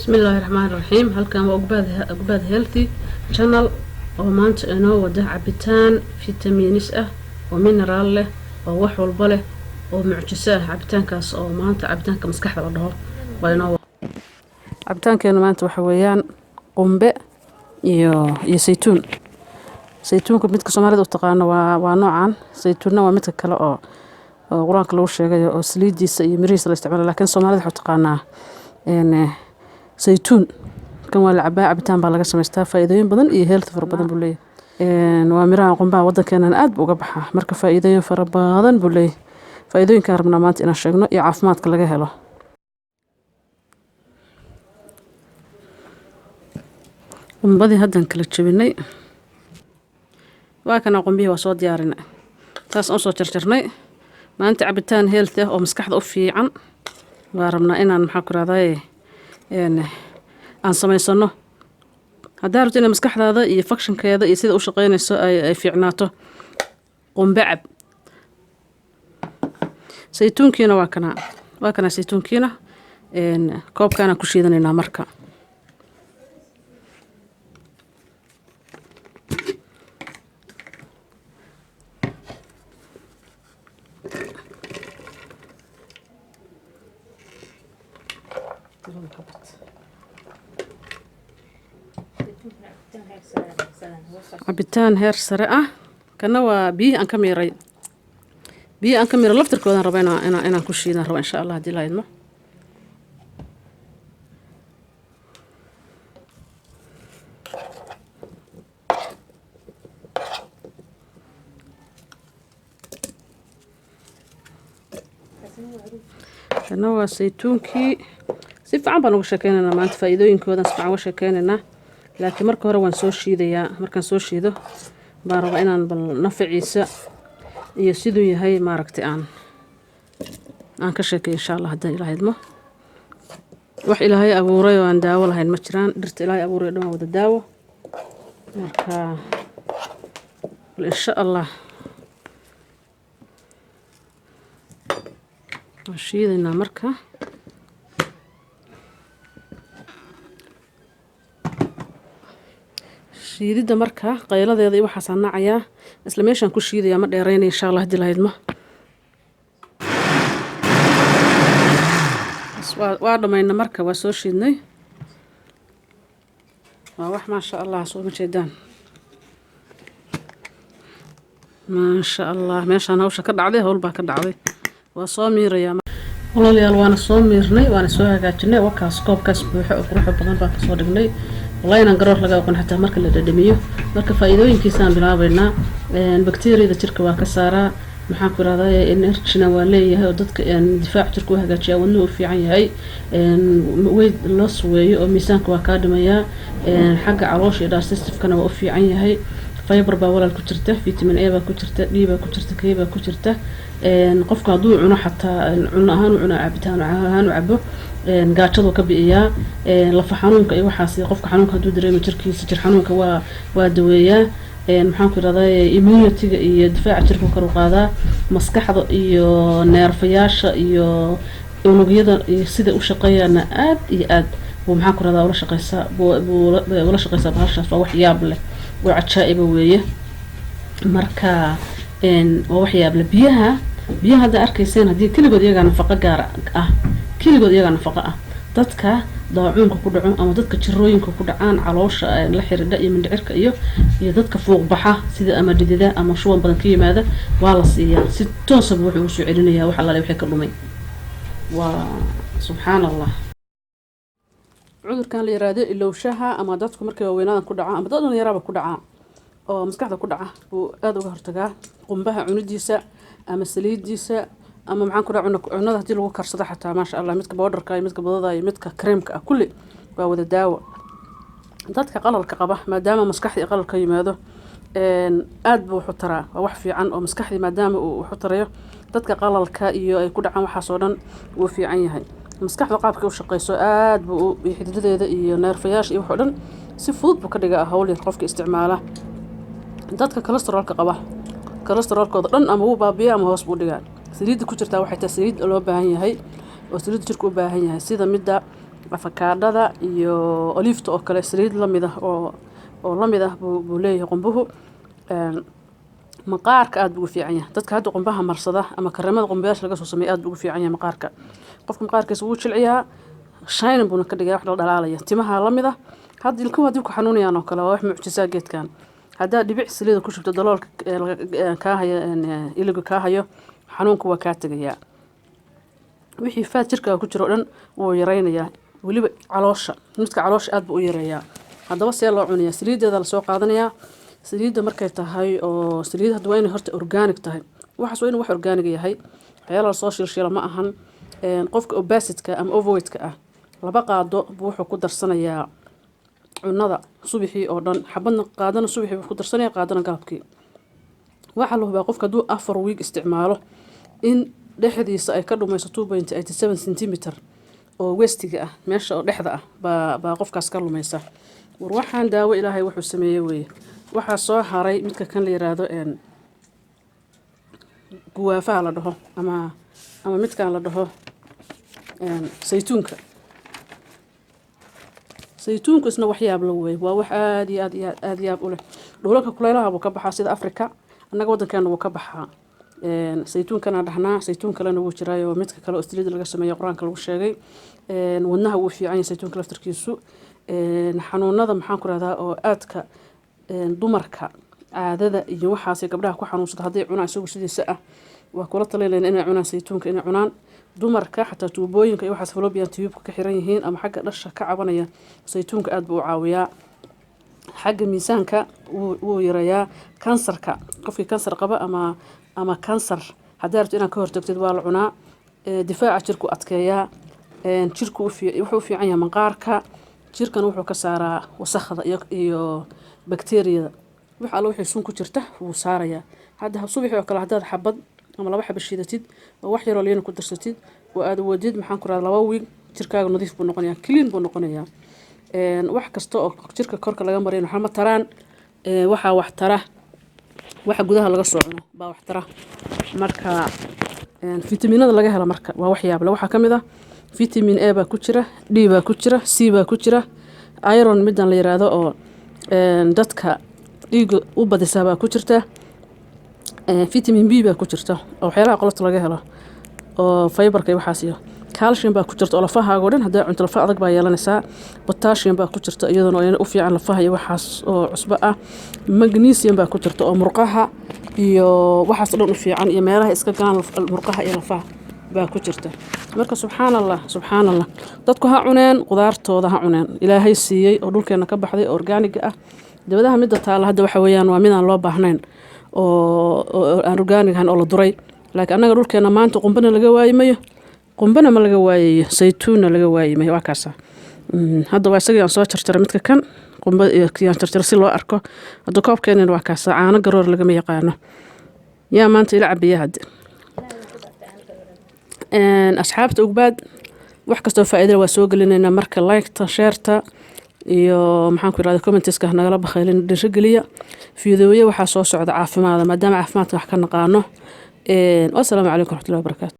Bismillaahi raxmaani raxiim. Halkan waa Ugbaad Healthy Channel oo maanta inoo wada cabitaan vitamins ah oo mineral leh oo wax walba leh oo mucjiso ah. Cabitaankaas oo maanta cabitaanka maskaxda la dhaho waa inoo. Cabitaankeenu maanta waxa weeyaan qumbe iyo saytuun. Saytuunka midka Soomaalida u taqaano waa noocan, saytuunna waa midka kale oo Qur-aanka lagu sheegayo oo saliidiisa iyo mirihiisa la isticmaalo, laakiin Soomaalida waxay u taqaanaa saytuun. Kan waa la cabaa, cabitaan baa laga samaystaa, faa'iidooyin badan iyo health fara badan buu leeyahay. Waa miraha qumbaha, waddankeenana aad buu uga baxaa, marka faa'iidooyin fara badan buu leeyahay. Faa'iidooyinkaan rabnaa maanta inaan sheegno iyo caafimaadka laga helo. Qumbadii haddan kala jebinay, waa kana qumbihii, waa soo diyaarinay, taas aan soo jarjarnay. Maanta cabitaan healthy ah oo maskaxda u fiican waa rabnaa inaan, maxaa ku rahdaye, aan samaysano. Haddaa rabto inay maskaxdaada iyo functionkeeda iyo sida u shaqeynayso ay fiicnaato, qumbe cab. Saytuunkiina waa kanaa, waa kanaa saytuunkiina, koobkaanaan ku shiidanaynaa. Marka cabitaan heer sare ah. Kana waa biyihii aan ka miiray, biyihii aan ka miiray laftirkoodaan raba inaan ku shiidan raba, insha Allah, haddii la idmo. Kana waa saytuunkii. Si fiican baan uga sheekeynaynaa maanta faa'iidooyinkoodan, si fiican uga sheekeynaynaa, laakiin marka hore waan soo shiidayaa. Markaan soo shiido baan rabaa inaan bal nafaciisa iyo siduu yahay, maaragtay, aan ka sheekeyo, insha Allah, haddaan Ilaah idmo. Wax Ilaahay abuuray oo aan daawo lahayn ma jiraan. Dhirta Ilaahay abuuray o dhan waa wada daawo. Marka bal insha Allah waan shiidaynaa. Marka shiididda, marka qayladeeda iyo waxaasaan nacayaa, isla meeshaan ku shiidayaa, ma dheeraynaya, insha Allah, haddii la idmo. Waa dhamayna, marka waa soo shiidnay. Waa wax maasha Allah, soo ma jeedaan? Maasha Allah. Meeshaan hawsha ka dhacday, hawl baa ka dhacday. Waa soo miirayaa, walaalayaal. Waana soo miirnay, waana soo hagaajinay. Wakaas koobkaas buuxo oo quruxda badan baan kasoo dhignay. Wallahi inaan garoor laga aqoon xataa marka la dhadhamiyo. Marka faa'iidooyinkiisaan bilaabeynaa. Bakteeriyada jirka waa ka saaraa, maxaan ku irahdaa, energyna waa leeyahay oo dadka difaaca jirka u hagaajiyaa, wadnuhu u fiican yahay, weight loss weeyo oo miisaanka waa kaa dhimayaa, xagga caloosha iyo digestive-kana waa u fiican yahay. Fiber baa walaal ku jirta, vitamin A baa ku jirta, D baa ku jirta, K baa ku jirta. Qofka hadduu cuno, xataa cuno ahaan u cuno, cabitaan ahaan u cabo, gaajaduu ka bi'iyaa. Lafa xanuunka iyo waxaas, qofka xanuunka hadduu dareemo jirkiisa, jir xanuunka waa daweeyaa. Maxaan ku irahdaa, immunity-ga iyo difaaca jirka kor u qaadaa, maskaxda iyo neerfayaasha iyo unugyada iyo sida u shaqeeyaana aad iyo aad buu, maxaan ku rahdaa, ula shaqeysaa, buu ula shaqeysaa bahashaas. Waa wax yaab leh oo cajaa-iba weeye. Marka waa wax yaab leh. Biyaha hadda arkayseen, haddii keligood iyagaa nafaqo gaar ah, keligood iyagaa nafaqo ah. Dadka daacuunka ku dhaco ama dadka jirooyinka ku dhacaan caloosha la xidhiidha iyo mindhicirka iyo dadka fuuqbaxa sida ama dhidida ama shuban badan ka yimaada, waa la siiyaa. Si toosaba wuxuu usoo celinayaa wax allaale wixii ka dhumay. Waa subxaan Allah. Cudurkan la yiraahdo ilowshaha, ama dadku markay waaweynaadan ku dhaca ama dad dhalinyaraba ku dhaca oo maskaxda ku dhaca, buu aada uga hortagaa qumbaha cunidiisa ama saliidiisa ama, maxaan ku dhaha, cunada haddii lagu karsado xataa. Maasha Allah, midka powderka iyo midka budada iyo midka creamka ah kulli waa wada daawo. Dadka qalalka qaba, maadaama maskaxdii qalal ka yimaado, aad buu wuxu taraa. Waa wax fiican oo maskaxdii maadaama uu wuxu tarayo, dadka qalalka iyo ay ku dhacaan waxaas oo dhan wuu fiican yahay. Maskaxda qaabkay u shaqeyso aad buu, iyo xididadeeda iyo neerfayaasha iyo wax oo dhan si fudud buu ka dhigaa hawl yar qofka isticmaala. Dadka cholesterolka qaba, cholesterolkooda dhan ama wuu baabiya ama hoos buu dhigaa. Saliidda ku jirtaa waxay tahay saliid loo baahan yahay oo saliidda jirka u baahan yahay, sida midda Afakaadhada iyo oliifta oo kale saliid lamid ah oo lamid ah buu leeyahay qumbuhu. Maqaarka aad buu ugu fiican yahay. Dadka hadda qumbaha marsada ama kareemada qumbayaasha laga soo sameeyo, aad buu ugu fiican yahay maqaarka. Qofka maqaarkiisa wuu jilciyaa, shining buuna ka dhigayaa, wax dhaldhalaalaya. Timaha lamid ah. Hadda ilkuhu haddii ku xanuunayaan oo kale, waa wax mucjisaa geedkan. Haddaad dhibic saliida ku shubto daloolka kaa haya, iliga kaa hayo, xanuunka waa kaa tegayaa. Wixii faad jirkaaga ku jiro o dhan wuu yaraynayaa, weliba caloosha, midka caloosha aad buu u yareeyaa. Haddaba see loo cunayaa? Saliideeda lasoo qaadanayaa. Saliidda markay tahay oo saliid hadda waa inay horta organic tahay. Waxaas waa inuu wax organic yahay, waxyaala lasoo shiilshiila ma ahan. Qofka obesity-ka ama overweight-ka ah, 2 qaado buu wuxuu ku darsanayaa cunada subaxii oo dhan. Xabadna qaadana subaxii buu ku darsanaya, qaadana galabkii. Waxaa la hubaa qofka hadduu 4 week isticmaalo in dhexdiisa ay ka dhumayso 2.87 centimeter oo waist-iga ah, meesha oo dhexda ah baa qofkaas ka lumaysa. War waxaan daawo Ilaahay wuxuu sameeyey weeye. Waxaa soo haray midka kan la yiraahdo guwaafaha la dhaho ama midkan la dhaho saytuunka. Saytuunku isna waxyaab la weeye, waa wax aada iyo aad iyo aad aada yaab u leh. Dhulalka kuleylaha buu ka baxaa, sida Africa. Annaga waddankeena wuu ka baxaa. Saytuunkana dhahnaa, saytuun kalena wuu jiraayo, midka kale oo saliid laga sameeyo, Qur-aanka lagu sheegay. Wadnaha wuu fiican yahay saytuunka laftarkiisu. Xanuunada, maxaan ku rahdaa, oo aadka dumarka caadada iyo waxaasay gabdhaha ku xanuunsada, hadday cunaan isagu sidiisa ah, waa kula talinayna inay cunaan saytuunka. Inay cunaan dumarka xataa tuubooyinka iyo waxaas, fallopian tube-ka ka xiran yihiin ama xagga dhasha ka cabanaya, saytuunka aad buu u caawiyaa. Xagga miisaanka wuu yareeyaa. Kansarka, qofkii kansar qaba ama kansar haddaa rabto inaad ka hortagtid, waa la cunaa. Difaaca jirku adkeeyaa. Jirku wuxuu u fiican yahay maqaarka. Jirkana wuxuu ka saaraa wasakhda iyo bakteeriyada. Wax alla wixii sun ku jirta wuu saarayaa. Hadda subaxii oo kale haddaad xabad ama laba xaba shiidatid oo wax yaroo liina ku darsatid oo aad wadid, maxaan ku rahdaa, 2 week jirkaaga nadiif buu noqonayaa, clean buu noqonayaa. Wax kasta oo jirka korka laga mariyo waxba ma taraan. Waxaa wax tara waxa gudaha laga soo cuno baa wax tara. Marka fitamiinada laga helo marka waa wax yaab leh. Waxaa ka mid ah vitamin A baa ku jira, D baa ku jira, C baa ku jira, iron midan la yiraahdo oo dadka dhiiga u badisaa baa ku jirta, vitamin B baa ku jirta oo waxyaalaha qolofta laga helo oo fiber-ka iyo waxaas, iyo calcium baa ku jirta oo lafahaaga oo dhan haddaa cunto lafa adag baa yeelanaysaa. Potassium baa ku jirta iyaduna oo u fiican lafaha iyo waxaas oo cusbo ah. Magnesium baa ku jirta oo murqaha iyo waxaas oo dhan u fiican, iyo meelaha iska galaan murqaha iyo lafaha baa ku jirta. Marka subxaan Allah, subxaan Allah, dadku ha cuneen qudaartooda, ha cuneen Ilaahay siiyey oo dhulkeena ka baxday oo organic-ga ah. Dabadaha midda taalla hadda waxa weeyaan waa midaan loo baahnayn oo aan organic ahayn oo la duray. Laakiin annaga dhulkeena maanta qumbana laga waayi mayo, qumbana ma laga waayayo, saytuunna laga waayi mayo. Waa kaasa. Hadda waa isagii aan soo jarjaray, midka kan qumba iyo kii aan jarjaray si loo arko. Hadda koobkeenina waa kaasa. Caano garoor lagama yaqaano. Yaa maanta ila cabiya hadde? Asxaabta Ugbaad, wax kastoo faa'iida waa soo gelinaynaa. Marka like-ta, share-ta iyo, maxaan ku irahda, comments-ka nagala bakhaylin, dhiirigeliya. Fiidooye waxaa soo socda caafimaada, maadaama caafimaadka wax ka naqaano. Wasalaamu calaykum waraxmatullahi wabarakaatu.